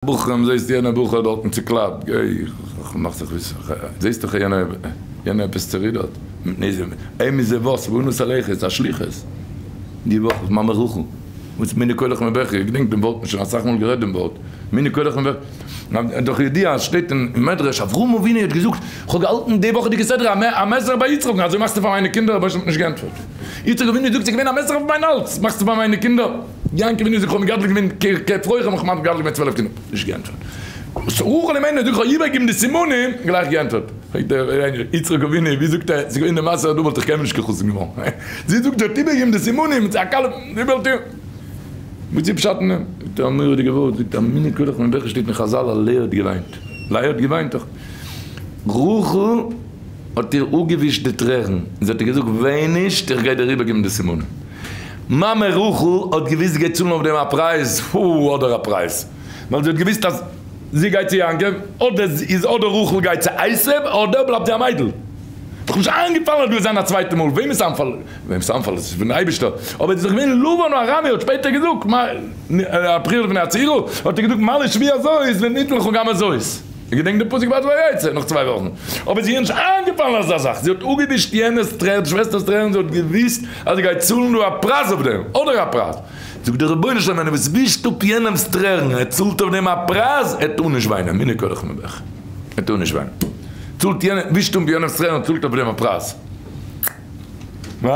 בחורים זעסט יענע בחור דארטן צוקלאפט, גיי מאך זיך וויסן, זעסט דאך יענע יענע עפעס צורידערט, אים איז וואס, ואנוס עליך איז א שליחות, די וואך איז מאמע רחל, וואס מיני קולך מבכי, איך געדענק דעם ווארט, מ'האט שוין אסאך מאל גערעדט דעם ווארט, מיני קולך מבכי, דאך ידיעה אז שטייט אין מדרש אברהם אבינו האט געזאגט, כ'האב געהאלטן די וואכעדיגע סדרה א מעסער ביי יצחק'ן, אזוי מאכסטו פאר מיינע קינדער, רבונו של עולם האט נישט געענטפערט, יצחק אבינו זאגט ס'איז געווען א מעסער אויף מיין האלז, מאכסטו פאר מיינע קינדער. יעקב אבינו זאגט כ'האב מגדל געווען כאפרוחים איך האב מגדל געווען 12 קינדער, נישט געענטפערט. רחל אמנו זאגט כ'האב איבערגעגעבן די סימנים, גלייך געענטפערט. פרעגט ער יצחק אבינו ווי זאגט ער ס'איז געווען די מעשה דא וואלט איך קיינמאל נישט קיין חתן געווארן. זי זאגט זי האט איבערגעגעבן די סימנים צו א כלה ווי וואלט איר. וואס איז פשט אין דעם? זאגט ער א מורא'דיגע ווארט, זאגט ער מנהג קודש אין וועלכע שטייט אין חזל אז לאה האט געוויינט. לאה האט געוויינט דאך. רחל האט איר אפגעווישט די טרערן און זי האט איר געזאגט וויין נישט איך גיי דיר איבערגעבן די סימנים. מאמע רחל האט געוויסט זי גייט צאלן אויף דעם א פרייז, הו אדער א פרייז, ווייל זי האט געוויסט אז זי גייט צו יעקב, אדער איז אדער רחל גייט צו עשו אדער בלייבט זי א מיידל. דאך נישט איינגעפאלן אז דא וועט זיין א צווייטע מאל, וועמענס איינפאל? וועמענס איינפאל? עס איז פון די אייבישטער, אבער עס איז דאך געווען לבן הארמי האט שפעטער געזאגט, הבחור לפני הצעירה, האט ער געזאגט מה לשבי הזאת וניתן לך גם הזאת. איר געדענקט די פסוק ביי ויצא נאך צוויי וואכן, אבער זי איז נישט איינגעפאלן אזא זאך, זי האט אפגעווישט יענעס טרער, די שוועסטער'ס טרערן, זי האט געוויסט אז זי גייט צאלן דא א פרייז אויף דעם, אדער א פרייז. זאגט דער רבונו של עולם, איינער וואס ווישט אפ יענעמ'ס טרערן, ער צאלט אויף דעם א פרייז, ער טאר נישט וויינען, מיני קולך מבך, ער טאר נישט וויינען, צאלט יענער, ווישט אפ יענעמ'ס טרערן, צאלט אויף דעם א פרייז. ווא?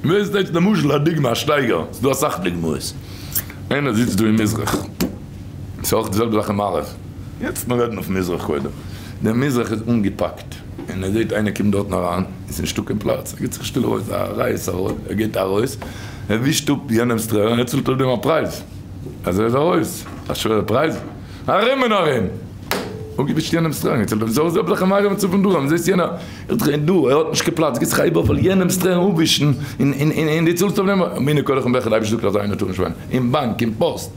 ווער איז דאס למשל א דוגמא א שטייגער, ס'איז דא אסאך דוגמאות, איינער זיצט דא אין מזרח, ס'איז אויך די זעלבע זאך אין מערב, יעצט מיר רעדן אויף מזרח קודם, דער מזרח איז אנגעפאקט, און ער זעט איינער קומט דארטן אריין, און ס'איז נישטא קיין פלאץ, ער גיבט זיך שטיל ארויס א רייס ארויס, ער גייט ארויס, ער ווישט אפ יענעמ'ס טרערן, ער צאלט אויף דעם א פרייז, אז ער איז ארויס, א שווערע פרייז, ארום און ארום. אפגעווישט יענעמ'ס טרערן, יעצט זאל זאל זאל מערב און צפון דרום, זעסט יענער האט דאך דא, ער האט נישט קיין פלאץ, גיבט זיך א איבער ווייל יענעמ'ס טרערן אפווישן, און און און און דו צאלסט אויף דעם, מיני קולך און בעכער, די אייבערשטער זאגט אז איינער טאר נישט וויינען, אין באנק, אין פאסט,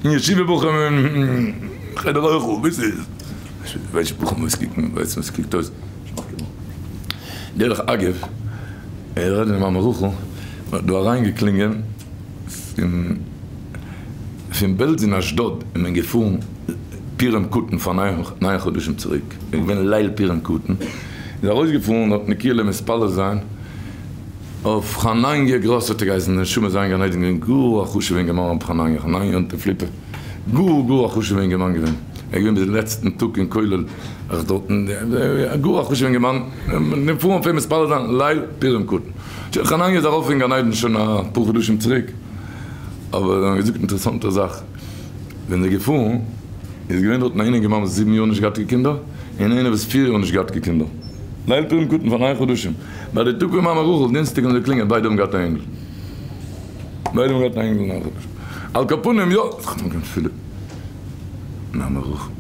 אין ישיבה בחורים, אין חדר אוכל, וואו ס'איז, ווייס בחורים וואס קוקן, ווייסט וואס קוקט אויס, דרך אגב, ער רעדט מיט מאמע רחל, מ'האט דא אריינגעקלינגען פון. פון בעלז אין אשדוד איז מען געפארן פורים קטן פאר ניין חדשים צוריק, איז געווען ליל פורים קטן, איז ארויסגעפארן דארט נקילה מתפלל זיין אויף חנניה גראס האט ער געהייסן, די נשמה זיין גן עדן געווען גאר א חשובע אינגערמאן רבי חנניה, חנניה אונטער פליפער, גאר גאר א חשובע אינגערמאן געווען, ער איז געווען ביז לעצטן טאג אין כולל, אויך דארטן, גאר א חשובע אינגערמאן, געפארן אויף אים מתפלל זיין ליל פורים קטן, שוין חנניה איז ארויף אין גן עדן שוין אפאר חדשים צוריק. אבער זיי האבן געזאגט אינטערעסאנטע זאך, ווען זיי געפארן איז געווען דארטן איין אינגערמאן וואס זיבן יאר נישט געהאט קיין קינדער, און איינער וואס פיר יאר נישט געהאט קיין קינדער, ליל פורים קטן פאר ניין חדשים, ביי די טאג פון מאמע רחל דינסטאג האבן זיי געקלינגען ביידע האבן געהאט א אינגל, ביידע האבן געהאט א אינגל ניין חדשים, על כל פנים יא, זיך אנגעקומען תפילה מאמע רחל.